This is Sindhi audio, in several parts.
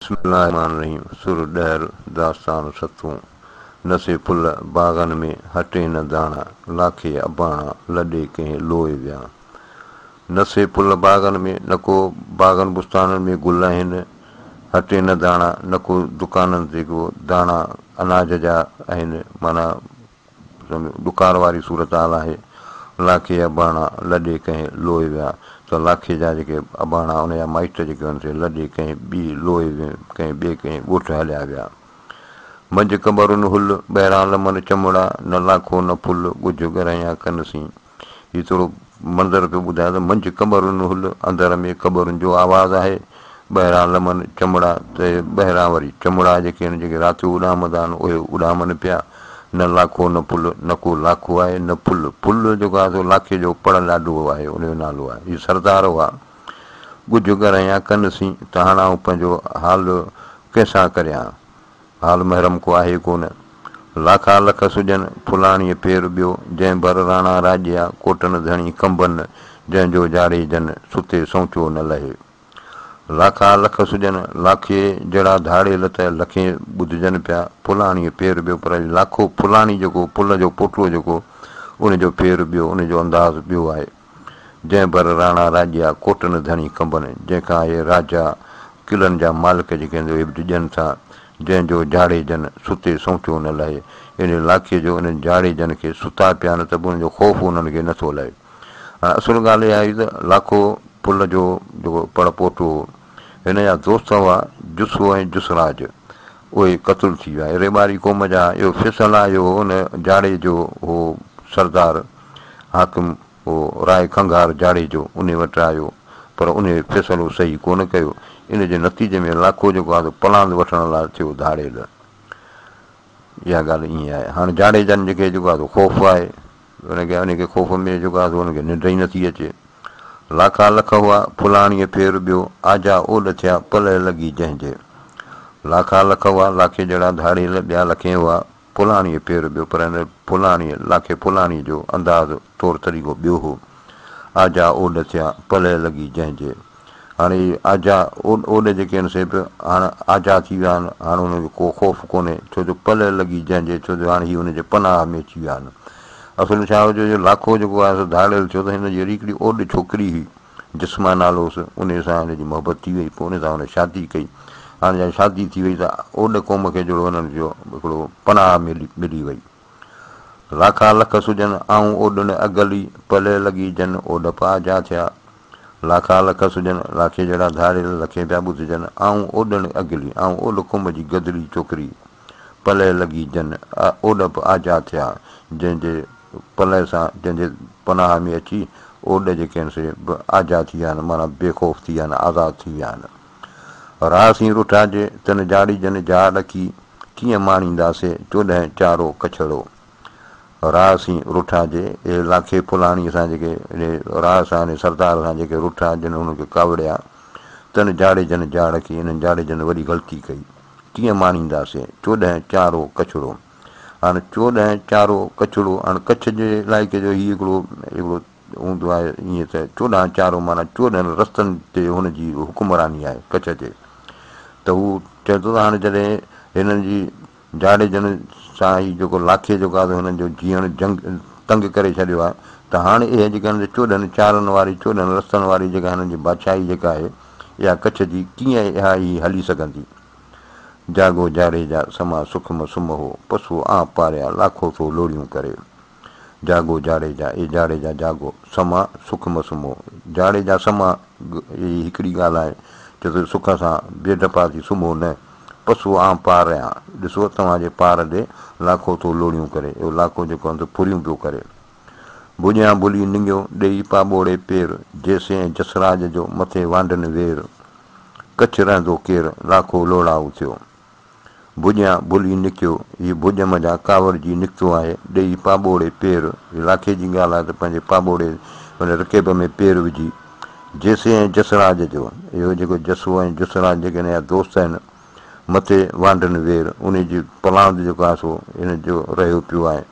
بسم الله الرحمٰن الرحيم سر ڏهر داستان ستون نه سي ڦل باغن ۾ هٽي نه داڻا لاکي اباڻا لڏي ڪنهن لوئي ويا نه سي ڦل باغن ۾ نه ڪو باغن بستانن ۾ گل آهن هٽي نه داڻا نه ڪو دڪانن تي ڪو داڻا اناج جا آهن معنيٰ ڏڪار واري صورتحال آهي. لاکي اباڻا لڏي ڪنهن لوئي ويا ته لاکي جا جيڪي اباڻا ان جا مائٽ جيڪي هئن سي لڏي ڪنهن ٻي لوئي ڪنهن ٻئي ڪنهن ڳوٺ هليا ويا. منجهه قبرن هل، ٻهران لمن چمڙا، نه لاکو نه ڦل، ڳجهه ڳرهيان ڪن سين. هي ٿورو منظر پيو ٻڌائي ته منجهه قبرن هل، اندر ۾ قبرن جو آواز آهي، ٻاهران لمن چمڙا ته ٻاهران وري چمڙا جيڪي آهن جيڪي رات جو اڏامندا آهن اهي اڏامن پيا، نه لاکو نه ڦل، نه ڪو لاکو آهي نه ڦل، ڦل جيڪو آهي سو لاکي جو پڙ ڏاڏو آهي ان جو نالو آهي، هي سردار هئا، ڳجهه ڳرهيان ڪن سين ته هاڻ آئون پنهنجو حال ڪنهن سان ڪريان. حال محرم ڪو آهي ڪو نه. لاکا لک سجن، ڦلاڻيء پير ٻيو، جنهن ڀر راڻا راڄيا، ڪوٽن ڌڻي ڪنبن، جنهن جو جاڙيجن، ستي سونچو نه لهي. لاکا لک سجن، لاکي جهڙا ڌاڙيل ته لکين ٻڌجن پيا، ڦلاڻيء پير ٻيو پر لاکو ڦلاڻي جيڪو ڦل جو پوٽو جيڪو، ان جو پير ٻيو، ان جو انداز ٻيو آهي. جنهن ڀر راڻا راڄيا، ڪوٽن ڌڻي ڪنبن، جنهن کان اهي راجا قلعن جا مالڪ جيڪي آهن اهي به ڊڄن ٿا، جنهن جو جاڙيجن ستي سونچو نه لهي. يعني لاکي جو انهن جاڙيجن کي ستا پيا آهن ته به انهن جو خوف انهن کي نٿو لهي. هاڻي اصل ڳالهه اها هئي ته لاکو پل جو جيڪو پڙ پوٽو هو، هن جا دوست هئا جسو ۽ جسراج، اهي قتل ٿي ويا. ريٻاري قوم جا اهو فيصل آيو هو ان جاڙيجو هو سردار حاڪم هو راء کنگهار جاڙيجو انهي وٽ آيو، پر انهي فيصلو صحيح ڪونه ڪيو. ان جي نتيجي ۾ لاکو جيڪو آهي سو پلاند وٺڻ لاء ٿيو ڌاڙيل. اها ڳالهه ائين آهي. هاڻ جاڙيجن جيڪي جيڪو آهي سو خوف آهي. ان کي ان کي خوف ۾ جيڪو آهي سو ان کي ننڊ ئي نٿي اچي. لاکا لک هئا، ڦلاڻيء ڦير ٻيو، آجا اوڏ ٿيا، پلئه لڳي جنهن جي. لاکا لک هئا، لاکي جهڙا ڌاڙيل ٻيا لکين هئا، ڦلاڻيء پير ٻيو پر هن ڦلاڻيء، لاکي ڦلاڻيء جو انداز، طور طريقو ٻيو هو. آجا اوڏ ٿيا، پلئه لڳي جنهن جي. هاڻي اهي آجا اوڏ جيڪي آهن سي به هاڻ آجا ٿي ويا آهن، هاڻ انهن کي ڪو خوف ڪونهي، ڇو جو پلئه لڳي جنهن جي، ڇو جو هاڻ هي ان جي پناهه ۾ اچي ويا آهن. اصل ۾ ڇا هو جو لاکو جيڪو آهي سو ڌاڙيل ٿيو ته هن جي اهڙي هڪڙي اوڏ ڇوڪري هئي، جسما نالو هوس، انهيء سان هن جي محبت ٿي وئي، پوء ان سان هن شادي ڪئي. هاڻي جڏهن شادي ٿي وئي ته اوڏ قوم کي جهڙو هنن جو هڪڙو پناهه ملي وئي. لاکا لک سجن، آئون اوڏن اگلي، پلئه لڳي جن اوڏ پاء جا ٿيا. لاکا لک سجن، لاکي جهڙا ڌاڙيل لکين پيا ٻڌجن، آئون اوڏن اگلي، آئون اوڏ قوم جي گدلي چوڪري، پلئه لڳي جن اوڏ به آجا ٿيا، جنهن جي پلئه سان، جنهن جي پناهه ۾ اچي اوڏ جيڪي آهن سي به آجا ٿي ويا آهن، معنيٰ بي خوف ٿي ويا آهن، آزاد ٿي ويا آهن. راهه سين رٺا جي، تن جاڙيجن جاء ڏکي، ڪيئن ماڻيندا سي چوڏهن چارو ڪڇڙو. راهه سين رٺا جي، اهي لاکي ڦلاڻيء سان جيڪي راهه سان يعني سردار سان جيڪي رٺا، جن هن کي ڪاوڙيا، تن جاڙيجن جاء ڏکي، انهن جاڙيجن وڏي غلطي ڪئي. ڪيئن ماڻينداسين، چوڏهن چارو ڪڇڙو. هاڻ چوڏهن چارو ڪڇڙو، هاڻ ڪڇ جي علائقي جو هي هڪڙو هڪڙو هوندو آهي ائين ته چوڏهن چارو معنيٰ چوڏهن رستن تي هن جي حڪمراني آهي ڪڇ تي. ته هو چئي ٿو ته هاڻ جڏهن هنن جي جاڙيجن سان هي جيڪو لاکي جيڪو آهي هنن جو جيئڻ جنگ تنگ ڪري ڇڏيو آهي ته هاڻ اهي جيڪي هنن جي چوڏهن چارن واري چوڏهن رستن واري جيڪا هنن جي بادشاهي جيڪا آهي اها ڪڇ جي ڪيئن اها هي هلي سگهندي. جاڳو جاڙيجا سما سک م سمهو، پسو آن پاريا لاکو ٿو لوڙيون ڪري. جاڳو جاڙيجا اي جاڙيجا جاڳو، سما سک م سمهو. جاڙيجا سما هي هڪڙي ڳالهه آهي چئي ٿو سک سان بي ڊپا ٿي سمهو نه، پسو آن پاريا ڏسو توهان جي پار ڏي لاکو ٿو لوڙيون ڪري. اهو لاکو جيڪو آهي سو ڦريون پيو ڪري. ڀڄيان ڀلي نڱيو، ڏيئي پاٻوڙي پير، جيسين جسراج جو مٿي وانڍن وير. ڪڇ رهندو ڪير، لاکو لوڙائو ٿيو. ڀڄيان ڀلي نڪيو، هي ڀڄ منجهان ڪاوڙجي نڪتو آهي، ڏيئي پاٻوڙي پير، هي لاکي جي ڳالهه آهي ته پنهنجي پاٻوڙي ان رڪيب ۾ پير وجهي، جيسين ۽ جسراج جو، اهو جيڪو جسو ۽ جسراج جيڪي هن جا دوست آهن، مٿي وانڍن وير، انهي جي پلاند جيڪو آهي سو هن جو رهيو پيو آهي.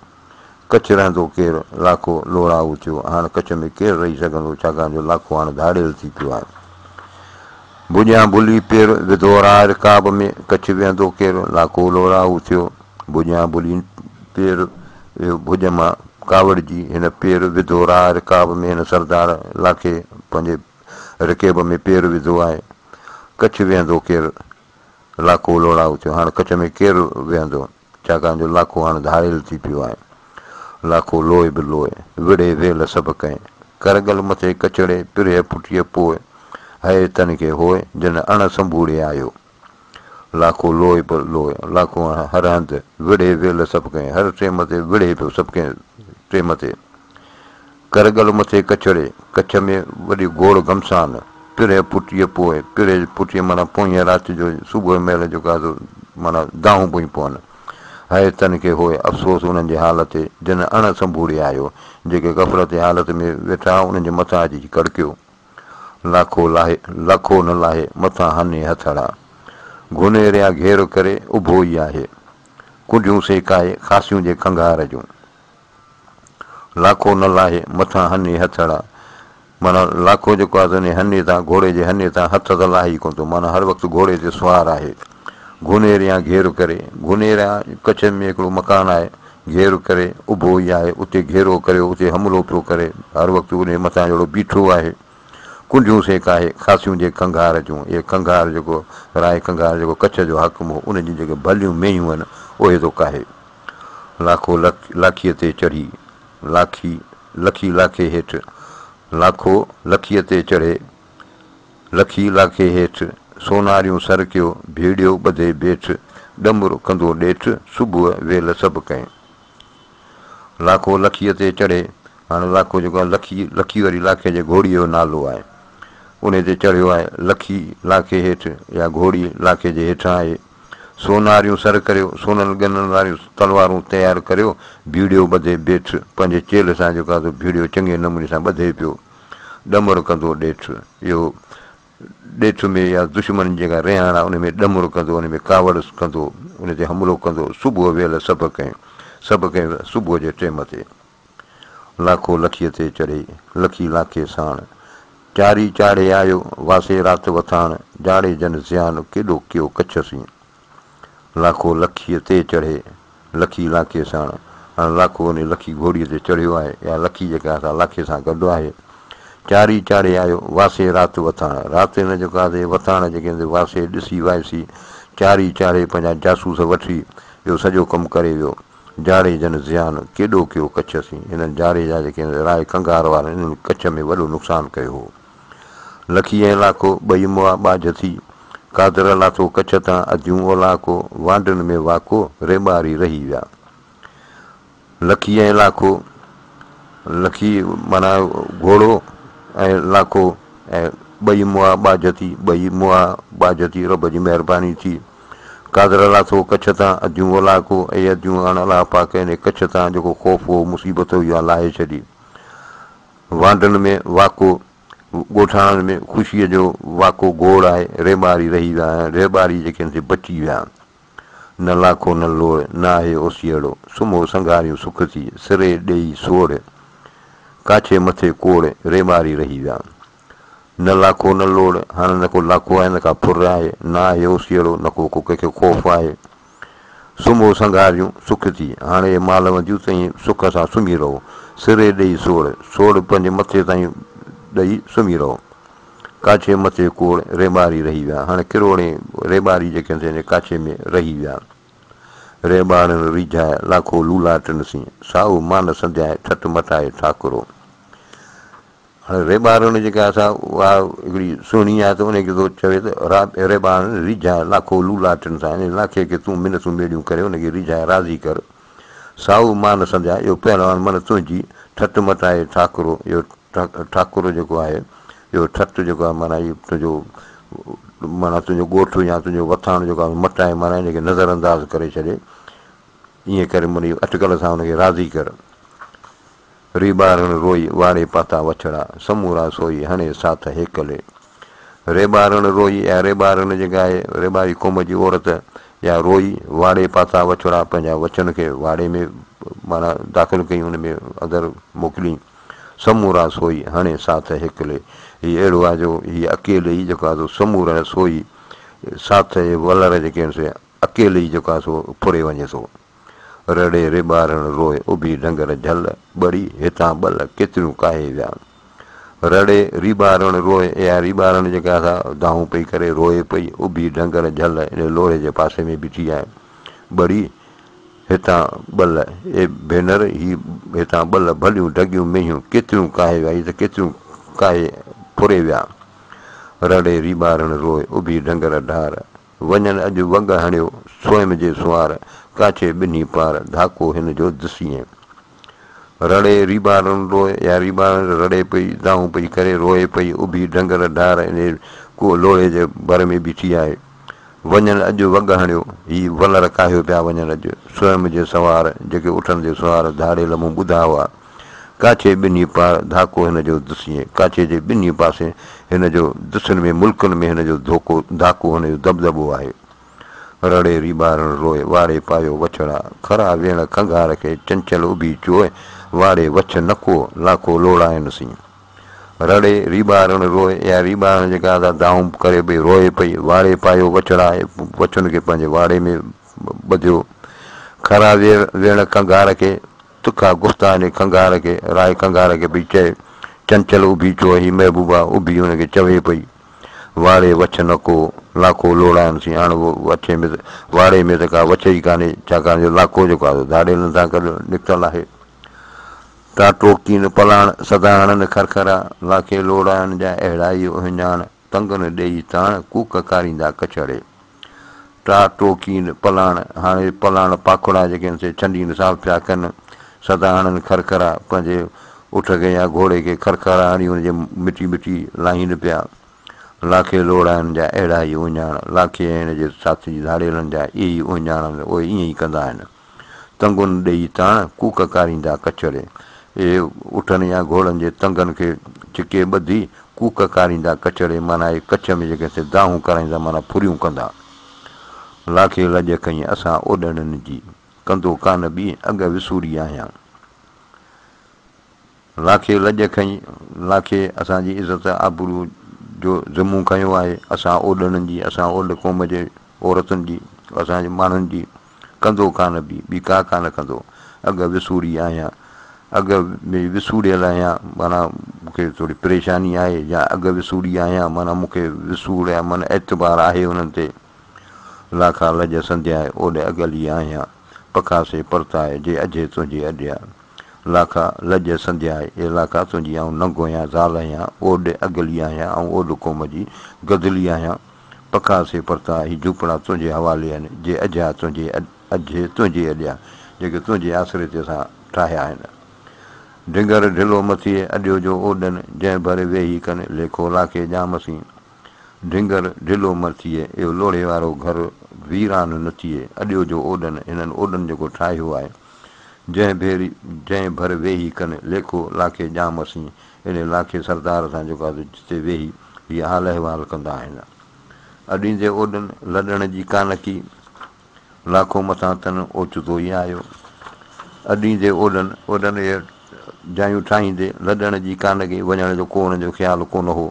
ڪڇ رهندو ڪير؟ لاکو لوڙائو ٿيو. هاڻ ڪڇ ۾ ڪير رهي سگهندو، ڇاڪاڻ جو لاکو هاڻ ڌاڙيل ٿي پيو آهي. ڀڄيان ڀلي پير، وڌو راهه رڪاب ۾، ڪڇ ويهندو ڪير، لاکو لوڙائو ٿيو. ڀڄيان ڀلي پير، اهو ڀڄ مان ڪاوڙجي هن پير وڌو راهه رڪاب ۾، هن سردار لاکي پنهنجي رڪيب ۾ پير وڌو آهي. ڪڇ ويهندو ڪير، لاکو لوڙائو ٿيو. هاڻ ڪڇ ۾ ڪير ويهندو، ڇاڪاڻ جو لاکو هاڻ ڌاڙيل ٿي پيو آهي. لاکو لوء به لوء، وڙهي ويل سڀ ڪنهن. ڪرڳل مٿي ڪچڙي، پرهه پٽيء پوء، هئي تن کي هوء، جن اڻ سنڀوڙي آيو. لاکو لوء به لوء، لاکو هر هنڌ، وڙهي ويل سڀ ڪنهن. هر ٽيم تي وڙهي پيو سڀ ڪنهن ٽيم تي. ڪرڳل مٿي ڪچڙي، ڪڇ ۾ وڏي گوڙ گهمسان، پرهه پٽيء پوء، پرهه پٽيء معنيٰ پوئينء رات جو صبح مهل جيڪو آهي سو معنيٰ دانهون پيون پون. هئي تن کي هوء، افسوس انهن جي حال تي، جن اڻ سنڀوڙي آيو، جيڪي غفلت جي حالت ۾ ويٺا ها، انهن جي مٿان اچي ڪڙڪيو. لاکو لاهي، لاکو نه لاهي، مٿان هني هٿڙا. گهنيريا گهير ڪري، اڀو ئي آهي. ڪنڍيون سيڪائي، خاصيون جي کنگهار جون. لاکو نه لاهي، مٿان هني هٿڙا. معنيٰ لاکو جيڪو آهي سو انهيء هني تان، گهوڙي جي هني تان، هٿ ته لاهي ئي ڪونه ٿو، معنيٰ هر وقت گهوڙي تي سوار آهي. گهنيريان گهير ڪري، گهنيريان ڪڇ ۾ هڪڙو مڪان آهي، گهير ڪري اڀو ئي آهي، اتي گهيرو ڪريو، اتي حملو پيو ڪري، هر وقت انهيء مٿان جهڙو بيٺو آهي. ڪنڍيون سي ڪاهي، خاصيون جي کنگهار جون، اهي کنگهار جيڪو راء کنگهار جيڪو ڪڇ جو حاڪم هو، ان جون جيڪي ڀليون مينهيون آهن، اهي ٿو ڪاهي. لاکو لاکيء تي چڙهي، لاکي لکي لاکي هيٺ، لاکو لکيء تي چڙهي، لکي لاکي هيٺ، سوناريون سر ڪيو، ڀيڙيو ٻڌي بيٺ، ڏمر ڪندو ڏيٺ، صبح ويل سڀ ڪنهن. لاکو لکيء تي چڙهي، هاڻي لاکو جيڪو آهي لکي، لکي وري لاکي جي گهوڙيء جو نالو آهي، انهي تي چڙهيو آهي، لکي لاکي هيٺ يا گهوڙي لاکي جي هيٺان آهي. سوناريون سر ڪريو، سونن ڳنن واريون تلوارون تيار ڪريو، ڀيڙيو ٻڌي بيٺ، پنهنجي چيلهه سان جيڪو آهي سو ڀيڙيو چڱي نموني سان ٻڌي پيو، ڏمر ڪندو ڏيٺ، اهو ڏيٺ ۾ يا دشمن جي جيڪا رهاڻ آهي ان ۾ ڏمر ڪندو، ان ۾ ڪاوڙ ڪندو، ان تي حملو ڪندو، صبح ويل سڀ ڪنهن، سڀ ڪنهن صبح جي ٽيم تي. لاکو لکيء تي چڙهي، لکي لاکي ساڻ. چاري چاڙهي آيو، واسي رات وٿاڻ، جاڙي جن زيان، ڪيڏو ڪيو ڪڇ سين. لاکو لکيء تي چڙهي، لکي لاکي ساڻ. هاڻ لاکو انهي لکي گهوڙيء تي چڙهيو آهي، يا لکي جيڪا آهي سا لاکي سان گڏ آهي. چاري چاڙهي آيو، واسي رات وٿاڻ. رات هن جيڪو آهي سي وٿاڻ جيڪي هن واسي ڏسي وائسي، چاري چاڙهي پنهنجا جاسوس وٺي، اهو سڄو ڪم ڪري ويو. جاڙيجن زيان ڪيڏو ڪيو ڪڇ سين. هنن جاڙيجا جيڪي راء کنگهار وارن انهن ڪڇ ۾ وڏو نقصان ڪيو هو. لکي ۽ لاکو ٻئي مئا ٻاجهه ٿي. قادر لاٿو ڪڇ تان اديون اولاڪو، وانڊن ۾ واڪو، ريٻاري رهي ويا. لکي ۽ لاکو، لکي معنيٰ گهوڙو ۽ لاکو ۽ ٻئي مئا ٻاجهه ٿي، ٻئي مئا ٻاجهه ٿي، رب جي مهرباني ٿي. قادر لاٿو ڪڇ تان اديون اولاڪو، اي اديون اڻ الله پاڪ انهي ڪڇ تان جيڪو خوف هو، مصيبت هئي اها لاهي ڇڏي. وانڊن ۾ واڪو، ڳوٺاڻن ۾ خوشيء جو واڪو گوڙ آهي، ريٻاري رهي ويا ۽ ريٻاري جيڪي آهن سي بچي ويا. نه لاکو نه لوڙ، نه آهي اوسيئڙو، سمهو سنگهاريون سک ٿي، سري ڏيئي سوڙ، ڪاڇي مٿي ڪوڙ، ريٻاري رهي ويا. نه لاکو نه لوڙ، هاڻ نه ڪو لاکو آهي نه ڪا ڦر آهي، نه آهي اوسيئڙو نه ڪو ڪو ڪنهن کي خوف آهي. سمهو سنگهاريون سک ٿي، هاڻ اهي مال ونديون تئين سک سان سمهي رهو. سري ڏيئي سوڙ، سوڙ پنهنجي مٿي تائين ڏئي سمهي رهو. ڪاڇي مٿي ڪوڙ، ريٻاري رهي ويا. هاڻ ڪروڙين ريٻاري جيڪي آهن سي هن ڪاڇي ۾ رهي ويا. ريٻارڻ ريجهائي، لاکو لولاٽن سين، سائو مان سنديائي، ٺٽ مٽائي ٺاڪرو. هاڻي ريٻارڻ جيڪا آهي سا اها هڪڙي سهڻي آهي ته انهي کي ٿو چوي ته ريٻارڻ ريجهائي لاکو لولاٽن سان يعني لاکي کي تون منتون ميڙيون ڪري ان کي ريجهائي راضي ڪر. سائو مان سنديا اهو پهلوان من تنهنجي ٺٽ مٽائي ٺاڪرو اهو ٺاڪرو جيڪو آهي اهو ٺٽ جيڪو آهي معنيٰ هي تنهنجو معنيٰ تنهنجو ڳوٺ يا تنهنجو وٿاڻ جيڪو آهي مٽائي معنيٰ ان کي نظر انداز ڪري ڇڏي ائين ڪري مڙئي اٽڪل سان ان کي راضي ڪر. ريٻارڻ روئي، واڙي پاتا وڇڙا، سمورا سوئي، هڻي ساٿ هيڪلي. ريٻارڻ روئي يا ريٻارڻ جيڪا آهي، ريٻاري قوم جي عورت يا روئي، واڙي پاتا وڇڙا، پنهنجا وڇن کي واڙي ۾ معنيٰ داخل ڪئي، ان ۾ اندر موڪلي. سمورا سوئي هڻي ساٿ هيڪلي. هي اهڙو آهي جو هي اڪيلي ئي جيڪو آهي سو سمورا سوئي ساٿ اهي ولر جيڪي آهن سي اڪيلي ئي جيڪو آهي سو ڦري وڃي ٿو. رڙي ريٻارڻ روئي اڀي ڍنگر جهل ٻڙي هتان ٻل ڪيتريون ڪاهي ويا. رڙي ريٻارڻ روئي اها ريٻارڻ جيڪا سا دانهون پئي ڪري روئي پئي اڀي ڍنگر جهل ان لوڙهي جي پاسي ۾ بيٺي آهي. ٻڙي هتان ٻل اي ڀينر هي هتان ٻل ڀليون ڍڳيون مينهيون ڪيتريون ڪاهي ويا هي ته ڪيتريون ڪاهي ڦري ويا. رڙي ريٻارڻ روئي اڀي ڍنگر ڍار وڃن اڄ وڳ هڻيو سوئم جي سنوار ڪاڇي ٻنهي پار ڌاڪو هن جو دسيين. رڙي ريٻارڻ روئي يا ريٻارڻ رڙي پئي دانهون پئي ڪري روئي پئي اڀي ڍنگر ڍار انهي ڪو لوڙهي جي ڀر ۾ بيٺي آهي. وڃن اڄ وڳ هڻيو هي ولر ڪاهيو پيا وڃن اڄ سوئم جي سوار جيڪي اٺن تي سوار ڌاڙيل مون ٻڌا هئا. ڪاڇي ٻنهي پار ڌاڪو هن جو دسيين ڪاڇي جي ٻنهي پاسي هن جو دسن ۾ ملڪن ۾ هن جو ڌوڪو ڌاڪو هن جو دٻدٻو آهي. رڙي ريٻارڻ روئي واڙي پايو وڇڙا کرا ويڻ کنگهار کي چنچل اڀي چوء واڙي وڇ نه ڪو لاکو لوڙائن سين. رڙي ريٻارڻ روئي اها ريٻارڻ جيڪا سا دانهون ڪري پئي روئي پئي واڙي پايو وڇڙا وڇن کي پنهنجي واڙي ۾ ٻڌيو. کرا ويڻ کنگهار کي تکا گفتا انهي کنگهار کي راء کنگهار کي پئي چئي چنچل اڀي چوء هي محبوبا اڀي ان کي چوي پئي. واڙي وڇ نه ڪو، لاکو لوڙائن سين. هاڻ وڇي ۾ ته واڙي ۾ ته ڪا وڇ ئي ڪانهي، ڇاڪاڻ جو لاکو جيڪو آهي سو ڌاڙيلن سان گڏ نڪتل آهي. ٽاٽو ڪين پلاڻ، سدا هڻن کرکرا، لاکي لوڙائن جا اهڙا ئي اهڃاڻ، تنگن ڏيئي تاڻ، ڪوڪ ڪاريندا ڪڇڙي. ٽاٽو ڪين پلاڻ، هاڻي پلاڻ پاکڙا جيڪي آهن سي ڇنڊين صاف پيا ڪن، سدا هڻن کرکرا، پنهنجي اٺ کي يا گهوڙي کي کرکرا هڻي ان جي مٽي مٽي لاهين پيا. لاکي لوڙائن جا اهڙا ئي اهڃاڻ، لاکي ۽ هن جي ساٿي ڌاڙيلن جا اهي ئي اهڃاڻ آهن، اهي ائين ئي ڪندا آهن. تنگن ڏيئي تاڻ، ڪوڪ ڪاريندا ڪچڙي. اهي اٺن يا گهوڙن جي تنگن کي ڇڪي ٻڌي، ڪوڪ ڪاريندا ڪچڙي معنيٰ اهي ڪڇ ۾ جيڪي سي دانهون ڪرائيندا معنيٰ ڦريون ڪندا. لاکي لڄ کنئي اسان اوڏڻن جي، ڪندو ڪانه ٻي، اڳ وسوري آهيان. لاکي لڄ کنئي، لاکي اسان جي عزت آبرو جو ذمو کنيو آهي، اسان اوڏڻن جي، اسان اوڏ قوم جي عورتن جي، اسان جي ماڻهن جي، ڪندو ڪانه ٻي، ٻي ڪا ڪانه ڪندو، اڳ وسوري آهيان، اڳ ۾ وسوڙيل آهيان، معنيٰ مون کي ٿوري پريشاني آهي يا اڳ وسوري آهيان معنيٰ مون کي وسوڙ يا معنيٰ اعتبار آهي انهن تي. لاکا لڄ سندياء اوڏ اڳلي آهيان، پکا سي پرتاء، جي اجهي تنهنجي اڏيا. لاکا لڄ سندياء، اي لاکا تنهنجي آئون ننگ آهيان، زال آهيان، اوڏ اڳلي آهيان، آئون اوڏ قوم جي گدلي آهيان. پکا سي پرتاء، هي جهوپڙا تنهنجي حوالي آهن، جي اجها تنهنجي اجهي تنهنجي اڏيا، جيڪي تنهنجي آسري تي اسان ٺاهيا آهن. ڍنگر ڍلو مٿيء اڏيو جو اوڏن، جنهن ڀر ويهي ڪن، ليکو لاکي ڄام سين. ڍنگر ڍلو مه ٿئي، اهو لوڙهي وارو گهر ويران نه ٿئي، اڏيو جو اوڏن، هنن اوڏن جيڪو ٺاهيو آهي، جنهن ڀيري جنهن ڀر ويهي ڪن، ليکو لاکي ڄام سين، انهي لاکي سردار سان جيڪو آهي سو جتي ويهي هي حال احوال ڪندا آهن. اڏيندي اوڏن، لڏڻ جي ڪانه ڪي، لاکو مٿان تن اوچتو ئي آيو. اڏيندي اوڏن، اوڏن اهي جايون ٺاهيندي، لڏڻ جي ڪانه ڪي، وڃڻ جو ڪو انهن جو خيال ڪونه هو.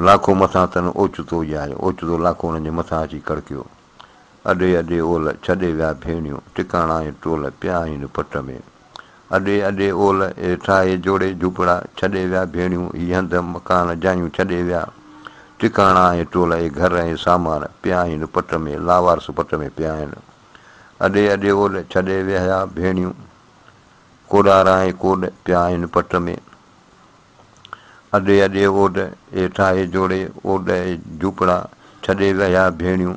لاکو مٿان تن اوچتو ئي آيو. اوچتو لاکو انهن جي مٿان اچي ڪڙڪيو. اڏي اڏي اول، ڇڏي ويا ڀيڻيون، ٽڪاڻا ۽ ٽول، پيا آهن پٽ ۾. اڏي اڏي اول، اي ٺاهي جوڙي جهوپڙا، ڇڏي ويا ڀيڻيون، هي هنڌ مڪان، جايون ڇڏي ويا. ٽڪاڻا ۽ ٽول، اي گهر ۽ سامان، پيا آهن پٽ ۾، لاوارث پٽ ۾ پيا آهن. اڏي اڏي اول، ڇڏي ويا ڀيڻيون، ڪوڏارا ۽ ڪوڏ، پيا آهن پٽ ۾. اڏي اڏي اوڏ، اي ٺاهي جوڙي اوڏ اي جهوپڙا، ڇڏي ويا ڀيڻيون،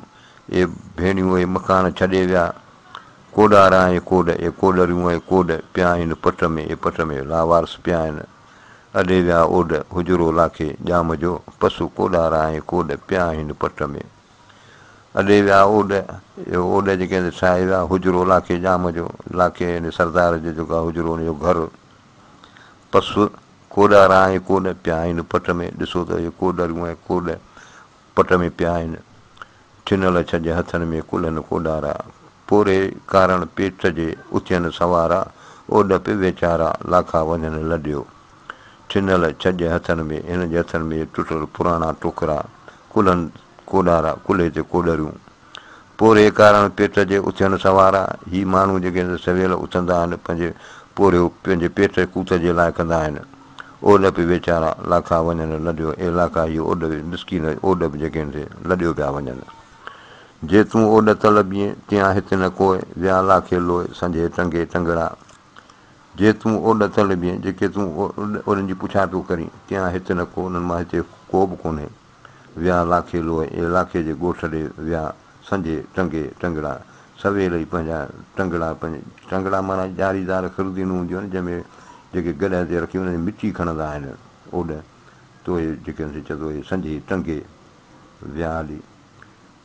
اي ڀيڻيون اي مڪان ڇڏي ويا. ڪوڏارا ۽ ڪوڏ، اي ڪوڏريون ۽ ڪوڏ، پيا آهن پٽ ۾، اي پٽ ۾ لاوارث پيا آهن. اڏي ويا اوڏ، حجرو لاکي ڄام جو، پس ڪوڏارا ۽ ڪوڏ، پيا آهن پٽ ۾. اڏي ويا اوڏ، اهو اوڏ جيڪي ٺاهي ويا، حجرو لاکي ڄام جو، لاکي يعني سردار جو جيڪو آهي حجرو ان جو گهر. پس ڪوڏارا ۽ ڪوڏ پيا آهن پٽ ۾، ڏسو ته اهي ڪوڏريون ۽ ڪوڏ پٽ ۾ پيا آهن. ڇنل ڇڄ هٿن ۾ ڪلهن ڪوڏارا، پورهئي ڪارڻ پيٽ جي اٿين سوارا، اوڏ پي ويچارا، لاکا وڃن لڏيو. ڇنل ڇڄ هٿن ۾، هن جي هٿن ۾ ٽٽل پراڻا ٽوڪرا، ڪلهن ڪوڏارا، ڪلهي تي ڪوڏريون. پورهيي ڪارڻ پيٽ جي اٿين سوارا، هي ماڻهو جيڪي سويل اٿندا آهن، پنهنجي پورهيو پنهنجي پيٽ قوت جي لاء ڪندا آهن. اوڏ به ويچارا لاکا وڃن لڏيو، اي لاکا هي اوڏ به مسڪين اوڏ به جيڪي آهن سي لڏيو پيا وڃن. جي تون اوڏ طلبين، تيان هت نه ڪوء، ويا لاکي لوء، سنجهي ٽنگي ٽنگڙا. جي تون اوڏ طلبين، جيڪي تون اوڏن جي پڇا پيو ڪرين، تيان هت نه ڪو، انهن مان هتي ڪو به ڪونهي. ويا لاکي لوء، اي لاکي جي ڳوٺ ڏي ويا، سنجهي ٽنگي ٽنگڙا. سويل ئي پنهنجا ٽنگڙا پنهنجي ٽنگڙا معنيٰ ڄاريدار خردينون هونديون آهن، جنهن ۾ جيڪي گڏهه تي رکي انهن جي مٽي کڻندا آهن. اوڏ توهي جيڪي سي چئبو اهي سنجهي ٽنگي ويا هلي.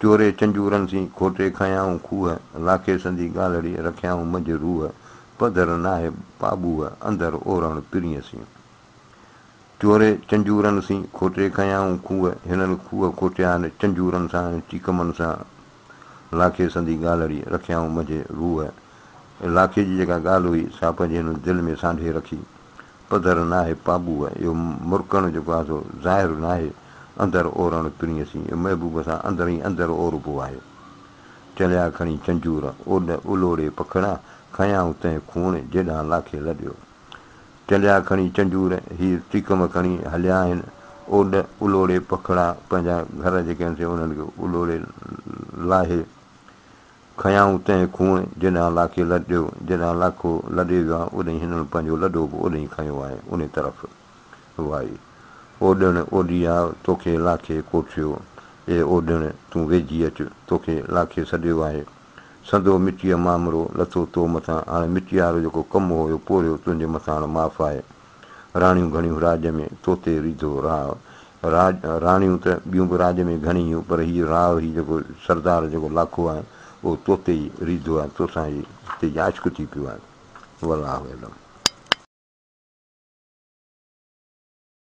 چوري چنجورن سين کوٽي کنيائون کوهه، لاکي سندي ڳالهڙي رکيائون منجهه روح، پڌر ناهي پاٻوهه، اندر اورڻ پرينء سين. چوري چنجورن سين کوٽي کنيائون کوهه، هنن کوهه کوٽيا آهن چنجورن سان ۽ ٽيڪمن سان. لاکي سندي ڳالهڙي رکيائون منجهه روح، لاکي جي جيڪا ڳالهه هئي، سا پنهنجي هن دل ۾ سانڍي رکي. پڌر ناهي پاٻوهه، اهو مرڪڻ جيڪو آهي سو ظاهر ناهي، اندر اورڻ پرينء سين، اهو محبوب سان اندر ئي اندر اوربو آهي. چليا کڻي چنجور، اوڏ الوڙي پکڙا، کنيائون تنهن کوڻ، جيڏانهن لاکي لڏيو. چليا کڻي چنجور، هي ٽيڪم کڻي هليا آهن، اوڏ الوڙي پکڙا، پنهنجا گهر جيڪي آهن سي انهن کي الوڙي لاهي. کنيائون تنهن کوڻ، جيڏانهن لاکي لڏيو، جيڏانهن لاکو لڏي ويو آهي، اوڏانهن هنن پنهنجو لڏو به اوڏانهن کنيو آهي، انهي طرف وائي. اوڏڻ اوڏي آء، توکي لاکي ڪوٺيو. اي اوڏڻ، تون ويجهي اچ، توکي لاکي سڏيو آهي. سندو مٽيء مامرو، لٿو تو مٿان، هاڻي مٽيء وارو جيڪو ڪم هو، اهو پورهيو تنهنجي مٿان هاڻ معاف آهي. راڻيون گهڻيون راڄ ۾، توتي ريڌو راء. راڄ، راڻيون ته ٻيون به راڄ ۾ گهڻي هيون، پر هي راء، هي جيڪو سردار جيڪو لاکو آهي، اهو توتي ئي ريڌو آهي، توسان ئي تي عاشق ٿي پيو آهي. والله اعلم.